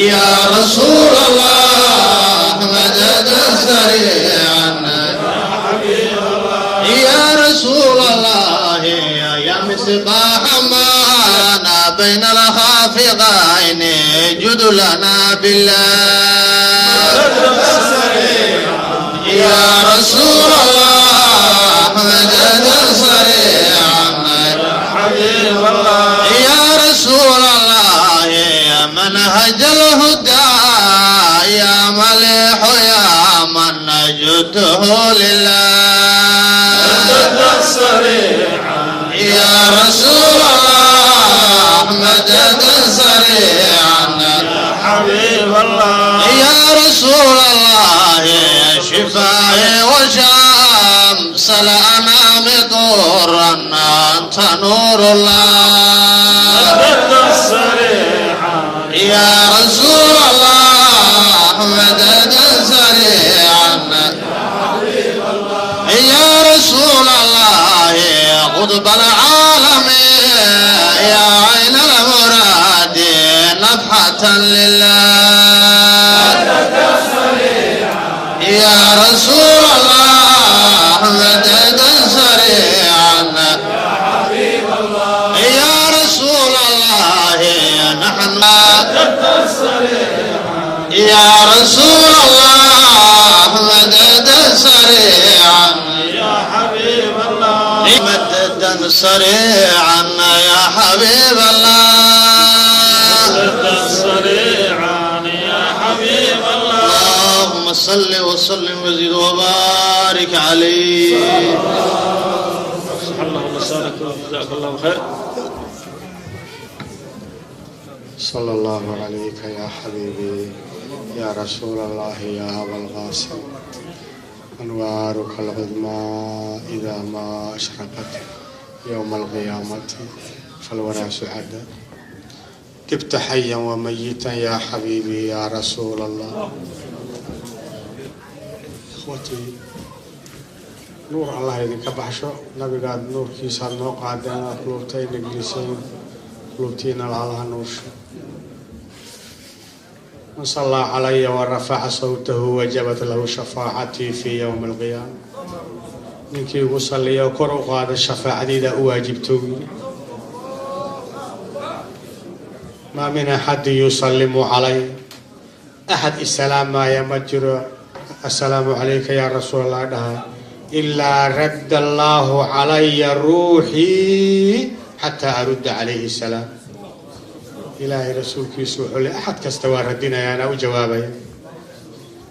يا رسول الله مددا سريعا يا رسول الله يا مصباح معنا بين الخافقين جد لنا بالله يا رسول الله مددا سريعا يا رسول الله يا منهج الهدى يا مليح يا من نجده لله يا رسول الله مددا سريعا يا رسول الله يا شفاعي وشمس الأنام طورا أنت نور الله يا رسول الله مددا سريعا يا رسول الله يا قطب العالم يا عين المراد نفحة لله يا رسول الله مددا سريعا يا رسول الله نحن يا رسول الله مددا سريعا مددا سريعا يا حبيب الله اللهم صل وسلم وزد وبارك عليه. اللهم صل جزاك الله خير. صلى الله عليك يا حبيبي يا رسول الله يا أبا القاسم. أنوارك العظمى إذا ما أشرقت يوم القيامة فالورى سعدا. تبت حيا وميتا يا حبيبي يا رسول الله. إخوتي nuur Allah idinka baxsho, nabigaad nuurkiisaad noo qaadeen, aad quluubtayna geliseen, quluubtiina allaha nuursho. Man sallaa calaya warafaca sawtahu wajabat lahu shafaacatii fii yowmi alqiyaama. Ninkii igu salliya oo kor u qaada shafaacadayda u waajibto. Maa min axadin yusallimu calay, axad isalaamaya ma jiro, assalaamu calayka yaa rasuul allah dhaha, ilaa radda allaahu calaya ruuxii xataa arudda calayhi salaam. Ilaahay rasuulkiisu wuxuu le axad kasta waa radinaya, anaa u jawaabaya.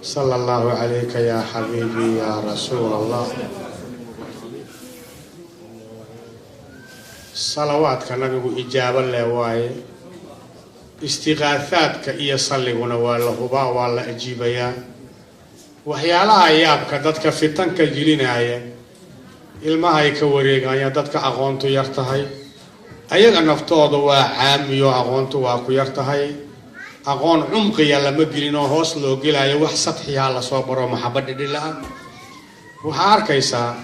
Sala allahu calayka yaa xabiibii yaa rasuul allah. Salawaadka nabigu ijaabo leh waaye, istiqaahaadka iyo salliguna waa la hubaa, waa la ajiibayaa. Waxyaalaha yaabka dadka fitanka jilinaya, ilmahay ka wareegaya, dadka aqoontu yar tahay, ayaga naftooda waa caamiyo, aqoontu waa ku yar tahay. Aqoon cumqiya lama gelin oo hoos loo gelayo, wax sadxiyaa lasoo baro maxabad dhidhila-ah. Waxaa arkaysaa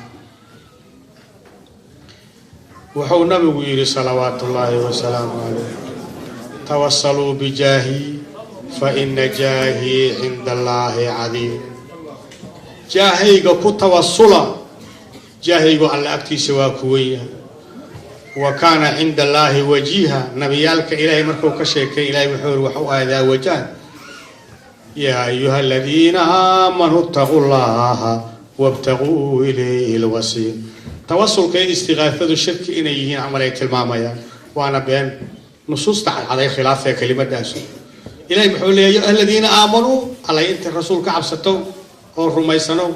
wuxuu nabigu yidhi salawaatullaahi wasalaamu calayh, tawasaluu bijaahii fa ina jaahii cinda allaahi cadiim. Jaahayga ku tawasula, jaahaygu alla agtiisa waa ku wen yahay. Wa kaana cinda allaahi wajiiha. Nabiyaalka ilaahay markuu ka sheekay, ilahay wuxuu yiri wax u aadaa wajahan, yaa ayuha aladiina aamanuu ittaquu llaha wabtaguu ilayhi lwasiil. Tawasulka iyo istiqaafadu shirki inay yihiin camal ay tilmaamayaan, waana been. Nusuusta cadcaday khilaafee kelimadaasu. Ilahay muxuu leeyahy ya aladiina aamanuu, allay inta rasuul ka cabsato oo rumaysano,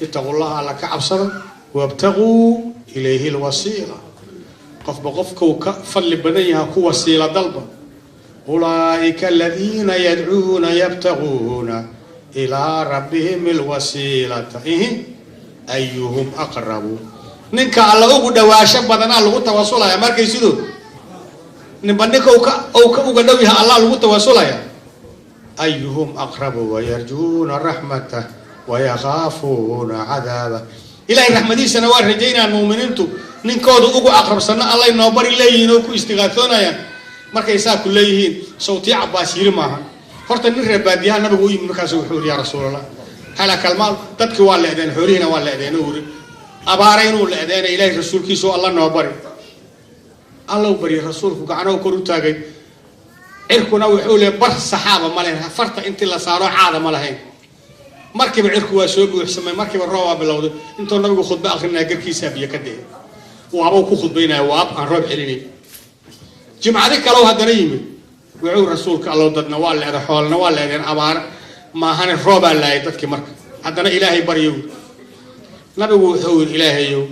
ittaqullaha, alla ka cabsado, wabtaguu ilayhi lwasiila. Qofba qofkuu ka fadli badan yaha ku wasiila dalba. Ulaa'ika aladiina yadcuuna yabtaguuna ilaa rabbihim alwasiilata ihi ayuhum aqrabu. Ninka alla ugu dhawaasho badanaa lagu tawasulaya. Markay sidoo ninba ninka uu ka uga dhow yahay allah lagu tawasulaya. Ayuhum aqrabu wayarjuuna raxmatah wayakhaafuuna cadaabah. Ilahay raxmadiisana waa rajaynayaan muuminiintu, ninkooda ugu aqrabsano allay noo bari leeyihiin oo ku istiqaasoonayaan. Markay saa ku leeyihiin sawtii Cabbaas yiri maaha, Horta nin reer baadiyaha nabigu u yimid, markaasu wuxuu yidhi: "Yaa Rasuulallah, halaka almaal, dadkii waa le'deen, xoolihiina waa le'deen." Uu yidhi abaara inuu le'deena, Ilaahay rasuulkiisu, Alla noo bari. Allow baryay rasuulku, gacnahu kor u taagay, cirkuna wuxuu leey bar saxaaba ma lahayn, farta intii la saaro caada ma lahayn. Markiiba cirku waa soo buuxsamay, markiiba roob waa bilowday. Intuu nabigu khudbo akrinaya garkiisaa biyo ka dee, waabau ku khudbaynaya, waab aan roob celinayn. Jimcadi kalow haddana yimid, wuxuu: "Rasuulka Allow, dadna waa leeday, xoolna waa leedeen, abaar maahane roobaa laayay dadkii." Marka haddana Ilaahay baryo. Nabigu wuxuu yidhi: "Ilaahayow,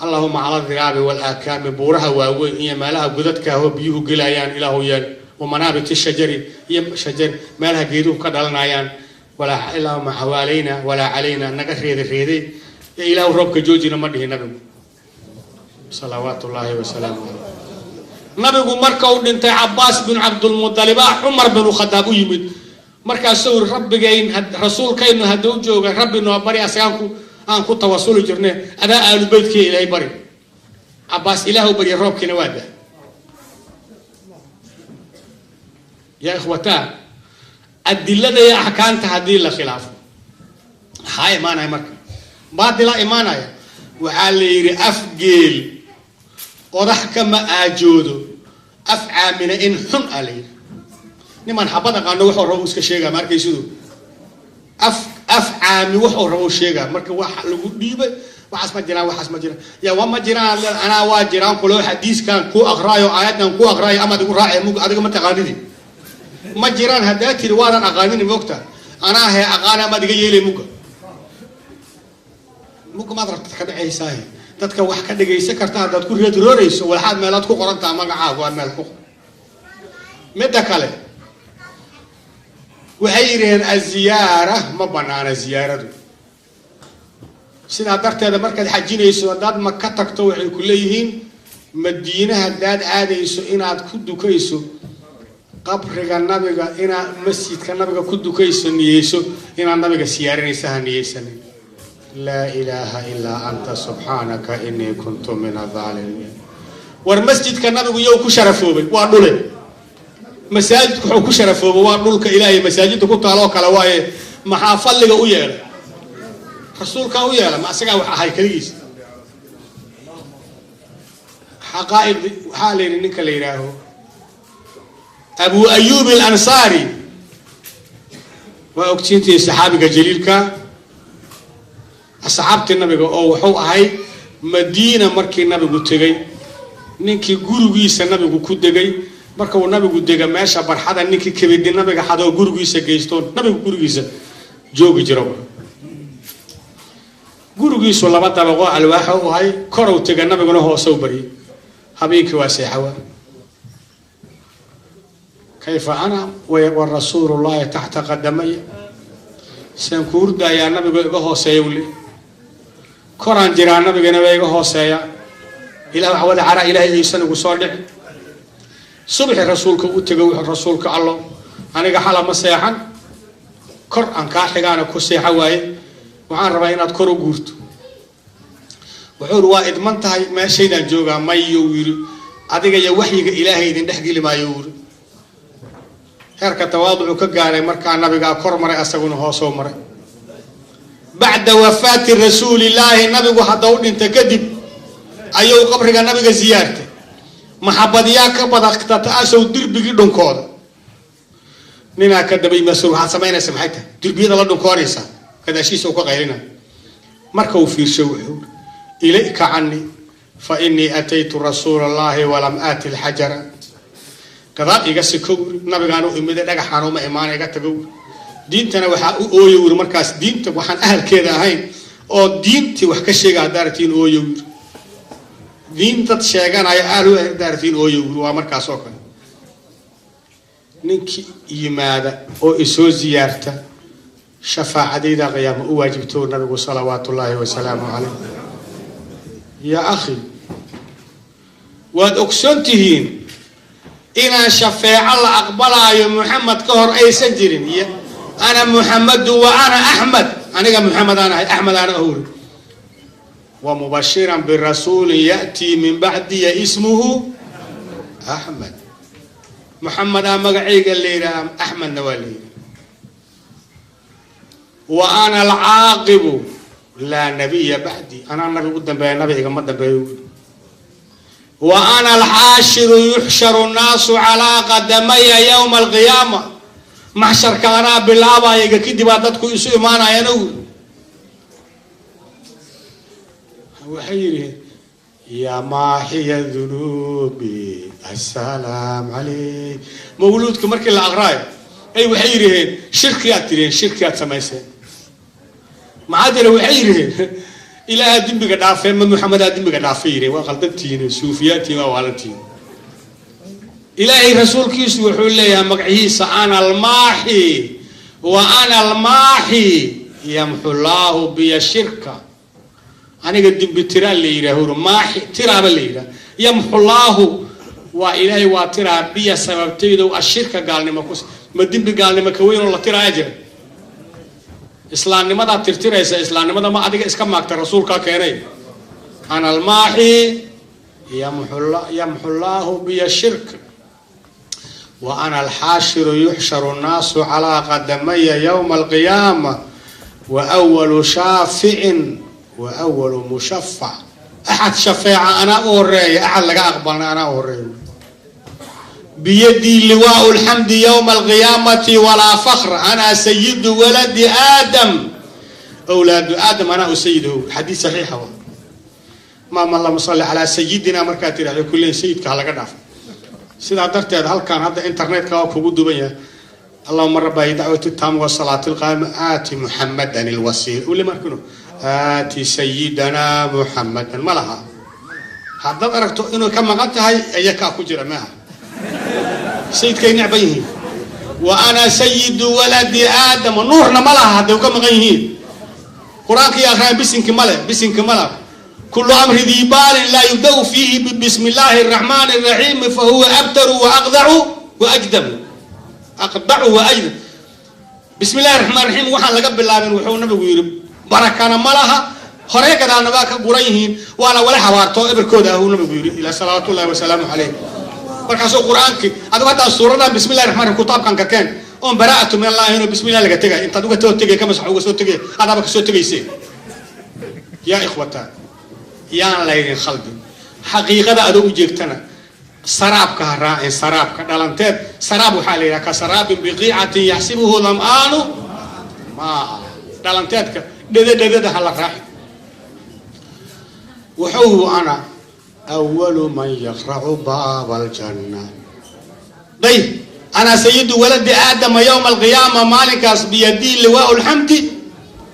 allahuma cala diraabi walaakaami, buuraha waaweyn iyo meelaha godadka ahoo biyuhu gelayaan Ilaahu yeel, wa manaabiti shajari, iyo shajar meelaha geeduhu ka dhalanayaan, walaa ilaahuma xawaalayna walaa calayna, naga reeday reeday ee Ilaahu roobka joojina." Ma dhihi nabigu salawaatu ullaahi wasalaamu caleyh. Nabigu marka uu dhintay, Cabaas bin Cabdulmudalibaa Cumar binu Khadaab u yimid, markaasuu yiri: "Rabbigayn, rasuulkaynu hadduu jooga, Rabbi noo bari, asagaan ku aan ku tawasuli jirne, adaa aalu beytkiya, Ilaahay bari." Cabaas Ilaahu barya, roobkiina waa dah. Yaa ikhwataa, adilada iyo axkaamta haddii la khilaafo maxaa imaanaya? Marka baatila imaanaya. Waxaa la yidhi: afgeel qodax kama aajoodo, af caamina in xun aa la yidhi. Nimaan xabad aqaano wuxuu rabo iska sheegaa, ma arkaysidu af af caami wuxuu rabo sheegaa. Marka waxa lagu dhiibay waxaas ma jiraan, waxaas ma jiraan, yaa waa ma jiraan, anaa waa jiraan kulo xadiiskan ku aqraayo, aayaddan ku aqraayo, amaad igu raacay mug, adiga ma taqaanidi. Ma jiraan haddaa tiri, waadan aqaanini, moogta anaa hee aqaana, amaad iga yeelay mugga mugga maad rabtad ka dhacaysaahe. Dadka wax ka dhagaysan karta haddaad ku reedroorayso, walxaad meelaad ku qorantaa magacaagu waa meel ku qoran. Midda kale, waxay yidhaheen aziyaara ma banaana ziyaaradu. Sidaa darteeda markaad xajinayso, haddaad Maka tagto, waxay ku leeyihiin Madiine haddaad aadayso inaad ku dukayso qabriga nabiga, inaad masjidka nabiga ku dukayso niyeyso, inaad nabiga siyaarinaysa ha niyeysanin. Laa ilaaha ilaa anta, subxaanaka inii kuntu min adaalimiin. War masjidka nabigu yow ku sharafoobay? Waa dhule masaajidku wuxuu ku sharafoobay, waa dhulka Ilaahay masaajidda ku taaloo kale waaye. Maxaa fadliga u yeelay? Rasuulkaa u yeelay, ma asagaa wax ahay keligiis? Xaqaa'iq waxaa la yidhi ninka la yidhaaho Abu Ayub Alansaari, waa ogtiintii saxaabiga jaliilka, asxaabtii nabiga, oo wuxuu ahay Madiina markii nabigu tegey ninkii gurigiisa nabigu ku degay. Marka uu nabigu dega meesha barxada, ninkii kebidi nabiga xadoo gurigiisa geysto, nabigu gurigiisa joogi jiro. Gurigiisu laba dabaqoo alwaaxa u ahay, korow tega, nabiguna hoose u baryay. Habeenkii waa seexawa, kayfa ana wa rasuulullahi taxta qadamaya, saan ku hurdaayaa nabigu iga hooseeya ule, koraan jiraa nabigana waa iga hooseeya, Ilah wax wada caraa Ilaahay aysan igu soo dhici. Subaxii rasuulka u tego, wuxuu: "Rasuulka Allo, aniga xala ma seexan, kor aan kaa xigaana ku seexa waaye, waxaan rabaa inaad kor u guurto." Wuxuu yidhi: "Waa idman tahay, meeshaydaan joogaa." "Mayou," yidhi, "adiga iyo waxyiga Ilaahay idin dhex geli maayo," yidhi. Heerka tawaaducu ka gaaray markaa nabigaa kor maray, asaguna hoosoo maray. Bacda wafaati rasuulillaahi, nabigu hadda u dhinta kadib, ayuu qabriga nabiga siyaartay. Maxabadyaa ka badaqtata asow dirbigii dhunkooda. Ninaa ka daba yimaasur: "Waxaad samaynaysa maxay tahay? Dirbiyada la dhunkoonaysaa?" Gadaashiisa uu ka qaylina. Marka uu fiirsho wuxuu: "Ilayka cani, fa inii ataytu rasuula allahi walam aati alxajara." "Gadaal iga siko," wuri, "nabigaan u imida, dhagaxaan uma imaana, iga tago," wuri. Diintana waxaa u ooyo, wuri, markaas diinta waxaan ahalkeeda ahayn oo diintii wax ka sheega haddaa aragtiin ooyo, wuri. Diin dad sheeganaya ahlu haddaa aragtiin ooyo, wuri. Waa markaas oo kale ninkii yimaada oo isoo ziyaarta, shafaacadayda qiyaama u waajibto nabigu salawaatu ullaahi wasalaamu calayh. Yaa akhi, waad ogsoon tihiin inaan shafeeco la aqbalaayo Muxamed ka hor aysan jirin. Ana Muxamedu wa ana Axmed, aniga Muxamed aan ahay, Axmed aan ahuri. Wa mubashiran birasuulin ya'tii min bacdiya ismuhu Axmed. Muxamedaa magacayga la yidhaha, Axmedna waa la yidhaha. Wa ana alcaaqibu laa nabiya bacdi, anaa nabi u dambeeya, nabi igama dambeeyo. Wa ana alxaashiru yuxsharu nnaasu calaa qadamaya yowma alqiyaama, maxsharka anaa bilaabaya, iga kadibaa dadku isu imaanayaan. Waxay yidhi yaa maaxiya dunuubi assalaam calayk. Mawluudka markii la aqraayo ay waxay yidhaheen shirkiyaad tireen, shirkiyaad samayseen. Maxaa jira? Waxay yidhaheen ilaahaa dembiga dhaafee, ma Muxamedaa dembiga dhaafay? Yidheen waa qaldantihiin, suufiyaantiin, waa waalantihiin. Ilaahay rasuulkiisu wuxuu leeyahay magacihiisa ana almaaxi wa ana almaaxi yamxu llaahu biya shirka. Aniga dembi tiraa la yidhaah, maaxi tiraaba la yidhaah, yamxu llaahu waa ilaahay waa tiraa biya sababtaydow ashirka gaalnimo ku. Ma dembi gaalnimo ka weyn oo la tiraaya jira? Islaamnimadaad tirtiraysa, islaamnimada ma adiga iska maagta, rasuulkaa keenay. Ana almaaxi yamxu llaahu biya shirka wa ana alxaashiru yuxsharu nnaasu calaa qadamaya yowma alqiyaama wa awalu shaaficin wa awalu mushafac. Axad shafeeca anaa u horeeya, axad laga aqbalna anaa u horeeya. Biyadii liwaau lxamdi yowma alqiyaamati walaa fakr, ana sayidu waladi aadam, awlaadu aadam anaa u sayidahu. Xadiis saxiixa wa maama allahuma salli calaa sayidina. Markaad tidhahdo kulleen sayidka ha laga dhaafo. Sidaa darteed halkan hadda internetka waa kugu duban yahay allahuma rabbahi dacwati taam wasalaati alqaama aati Muxamadan alwasiil uli markinu aati sayidana Muxamadan ma laha. Haddaad aragto inuu ka maqan tahay iyakaa ku jira maaha, sayidkay necban yihiin. Wa ana sayidu waladi aadama nuurna ma laha hadday ka maqan yihiin. Qur-aankii akhraan bisinki male, bisinki ma laha. Kulu amri dii baalin laa yubdau fiihi bismi illaahi araxmaani araxiimi fahuwa abtaru wa aqdacu wa ajdamu aqdacu wa ajdam. Bismi illahi raxmaan raxiim waxaan laga bilaabin wuxuu nabigu yidhi barakana ma laha, horey gadaalna waa ka guran yihiin, waana wala xabaarto eberkooda ahuu nabigu yidhi ilaa salawaatu llahi wasalaamu calayh. Markaasuu qur-aankii adigu haddaa suuradan bismi illahi raxmaan raxiim kutaabkan ka keen oon baraa'atu min allahi inuu bismi illah laga tegay intaad uga soo tegay ka masax uga soo tegay adaaba kasoo tegaysee. Yaa ikhwata, yaan laydin khaldin. Xaqiiqada adoo u jeegtana saraabka ha raacin, saraabka dhalanteed. Saraab waxaa la yidhaha ka saraabin biqiicatin yaxsibuhu dam'aanu maa. Dhalanteedka dhede dhedada ha la raacin. Wuxuu ana awalu man yaqracu baaba aljanna dayib, ana sayidu waladi aadama yowma alqiyaama, maalinkaas biyadii liwaau lxamdi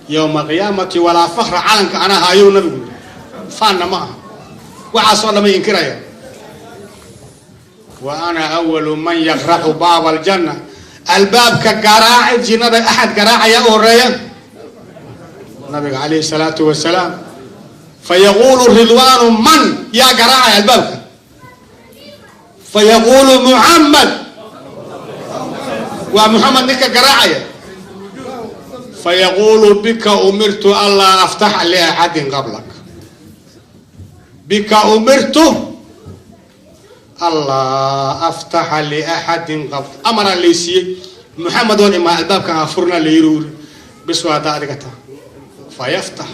yowma alqiyaamati walaa fakra. Calanka anaa haayou nabigu yidhi, faanna ma aha. Waxaasoo dhamay inkiraya. Wa ana awalu man yaqracu baaba aljanna, albaabka garaaci jinnada axad garaacaya u horeeya nabiga calayhi salaatu wasalaam. Fayaquulu ridwaanu man yaa garaacaya albaabka? Fayaquulu Muxamed. Waa Muxamed ninka garaacaya. Fayaquulu bika umirtu anlaa aftaxa liaxadin qablak, bika umirtu allaa aftaxa liaxadin qabl, amaraa laysiiyey Muxamed oon imaa albaabkan ha furna la yiri uri bis waa haddaa adiga taa. Fayaftax.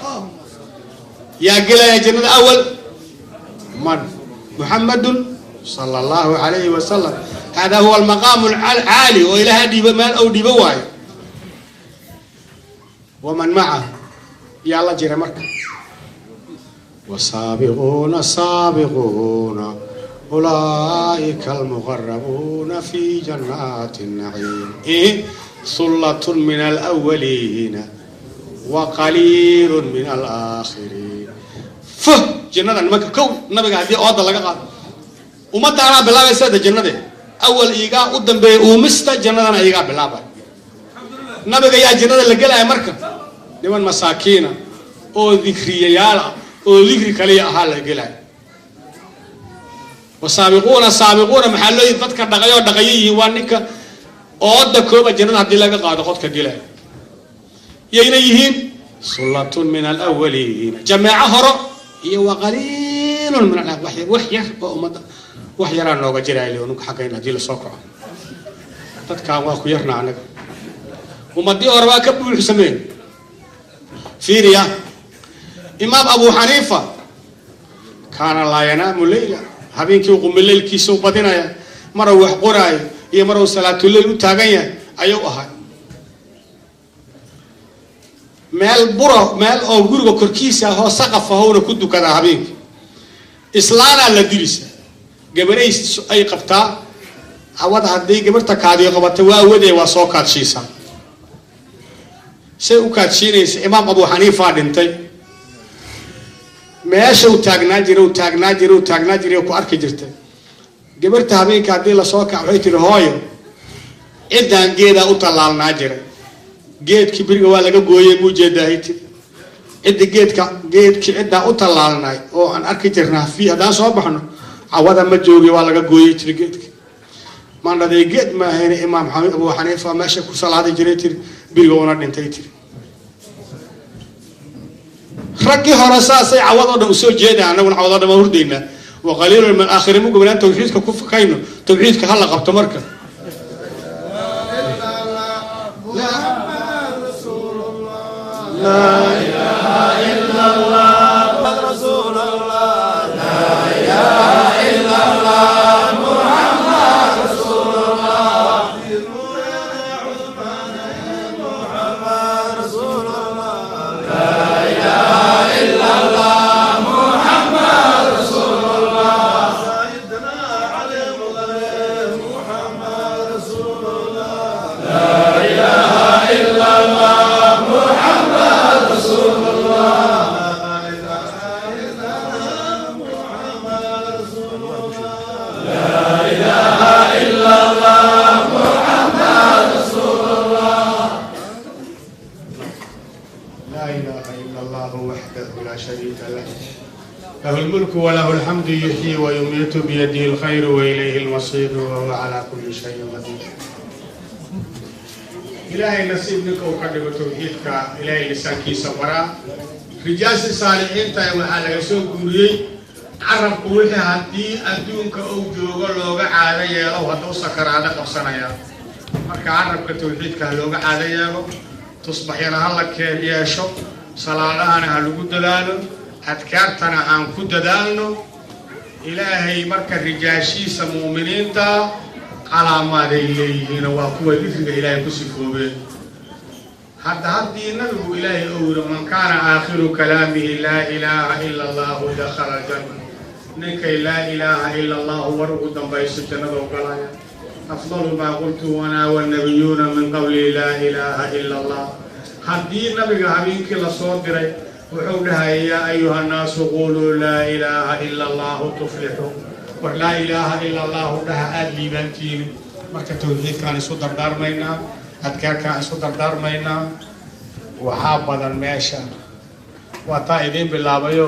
Yaa gelaya jannada awal man? Muxamadun sala allahu calayhi wasalam. Hada huwa almaqaamu alcaali oo ilaaha dhiibo meel ou dhiibo waayo. Waman macahu yaa la jira marka? Wasaabiquuna saabiquuna ulaa'ika almuqarabuuna fi jannaati naciim sullatun min alawaliina wa qaliilun min alaakhiriin. Fuh jannada nimanka kow nabiga haddii ooda laga qaado ummaddaanaa bilaabaysa de jannade awal iigaa u dambeeya uumista jannadana iigaa bilaabay nabiga. Yaa jannada la gelaya marka? Niman masaakiina oo dikriyayaal ah oo dikri kaliya ahaa la gelaya. Wasaabiquuna saabiquuna maxaa loo yidhi? Dadka dhaqay oo dhaqayo yihiin waa ninka ooda kooba jannada haddii laga qaado qodka gelaya. Yayna yihiin sullatun min alawaliina, jameeco horo, iyo wa qaliilun min wax yar oo ummadda wax yaraa nooga jiraayo nunka xaggayn haddii lasoo kaco. Dadkaan waa ku yarna anaga. Ummadii hore waa ka buuxsameen. Fiiriya, Imaam Abu Xaniifa kaana laa yanaamu leyla, habeenkii qumileylkiisa u badinaya, maruu wax qoraayo iyo maruu salaatuleyl u taagan yahay ayuu ahay. Meel buro, meel oo guriga korkiisa ahoo saqaf ahowna ku dukadaa habeenkii. Islaanaa la dilisa, gabaray ay qabtaa. Hawada hadday gabarta kaadiyo qabata, waa wadee, waa soo kaadshiisaa. Say u kaadshiinaysa, Imaam Abu Xaniifaa dhintay. Meesha uu taagnaa jiray, uu taagnaa jiray, uu taagnaa jiray oo ku arki jirtay gabarta. Habeenka haddii lasoo kac, waxay tiri: "Hooyo, ciddaan geedaa u tallaalnaa jiray, geedkii beriga waa laga gooyey, muu jeedaahay?" Tiri cidda geedka, geedkii ciddaa u tallaalnay oo aan arki jirnaa fi haddaan soo baxno, cawada ma joogi, waa laga gooyey, tiri. Geedka maandhaday geed ma ahayne, Imaam Abu Xaniifa meesha ku salaadi jiray, tiri, beriga una dhintay, tiri. Raggii hore saasay cawad oo dhan usoo jeedaan, annaguna cawad oo dhan waan hurdaynaa. Wa qaliilun min aakhiri mugminaan. Tawxiidka ku fakayno, tawxiidka ha la qabto marka. لا إله إلا الله وحده لا شريك له، له الملك وله الحمد، يحيي ويميت، بيده الخير وإليه المصير، وهو على كل شيء قدير. Ilaahay nasiib ninka uu ka dhigo tawxiidka Ilaahay lisaankiisa baraa. Rijaasi saalixiinta waxaa laga soo guuriyey carabku wixii haddii adduunka uu joogo looga caado yeelo, hadduu sakaraado qabsanaya. Marka carabka tawxiidka ha looga caado yeelo, tusbaxyana ha la keen yeesho, salaadahana ha lagu dadaalo, adkaartana aan ku dadaalno. Ilaahay marka rijaashiisa mu'miniinta calaamaaday leeyihiin, waa kuwa dikriga Ilaahay ku sifoobeen. Hadda haddii nabigu Ilaahay uu yiri: "Man kaana aakhiru kalaamihi laa ilaaha ila Allahu dakhala aljanna", ninkay laa ilaaha ila Allahu war ugu dambayso jannada u galaya. Afdalu maa qultu wanaa wannabiyuuna min qabli laa ilaaha ila Allah. Haddii nabiga habeenkii lasoo diray wuxuu dhahaya: "Yaa ayuha nnaasu, quluu laa ilaaha ila Allahu tuflixu", war laa ilaaha ila Allahu dhaha, aada liibaantiini. Marka tawxiidkaan isu dardaarmaynaa, adkaarkaan isu dardaarmaynaa. Waxaa badan meesha waa taa idiin bilaabayo.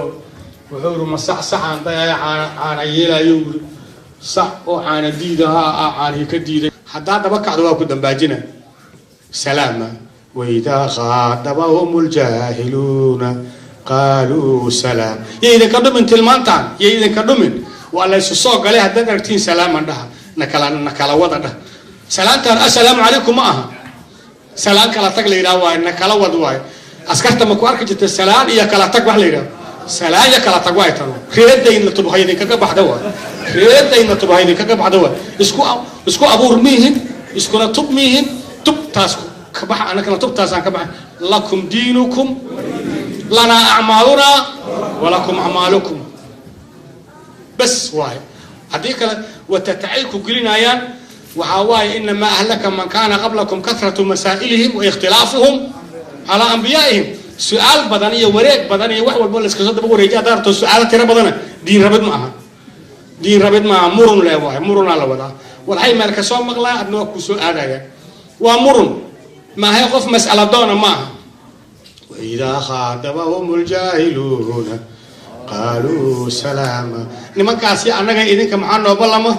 Wuxuu yiri: "Ma sax saxaan dayaya caana caana yeelayo?" Yiri: "Sax oo caana diidaha ah, caanihii ka diiday, haddaa daba kacdo waa ku dambaajina." Salaama. Waidaa khaadabahum ljaahiluuna qaaluu salaam. Yay idinka dhumin tilmaantaan, yay idinka dhumin. Waa la isu soo galay. Haddaad aragtiin, salaaman dhaha, nakala nakala wada dhah. Salaantaan assalaamu calaykum ma aha, salaan kala tag la yidhaha waaye, nakala wad waaye. Askarta ma ku arki jirta salaan iyo kala tag? Wax la yidhaha salaan iyo kala tag waay. Tano reedayna tubha idinkaga baxda waay, reedayna tubha idinkaga baxda waay. Isku abuur miihin, iskuna tub miihin. Tubtaas ka baxa, anakana tubtaasaan ka baxa. Lakum diinukum, lanaa acmaalunaa walakum acmaalukum, bas waaye. Haddii kale watatacay ku gelinayaan. Waxaa waaye: inamaa ahlaka man kaana qablakum kathratu masaa'ilihim wa ikhtilaafuhum calaa anbiyaa'ihim. Su-aal badan iyo wareeg badan iyo wax walbo la iska soo daba wareejiya. Haddaad rabto su-aalo tiro badana, diin rabid ma aha, diin rabid maaha, murun le waaye, murunaa la wadaa. Walxay meel ka soo maqlaa, adna waa kuu soo aadaya, waa murun maahay. Qof mas'ala doona ma aha. Waidaa khaadabahum ljaahiluuna qaaluu salaama. Nimankaasi annaga idinka maxaa nooba lama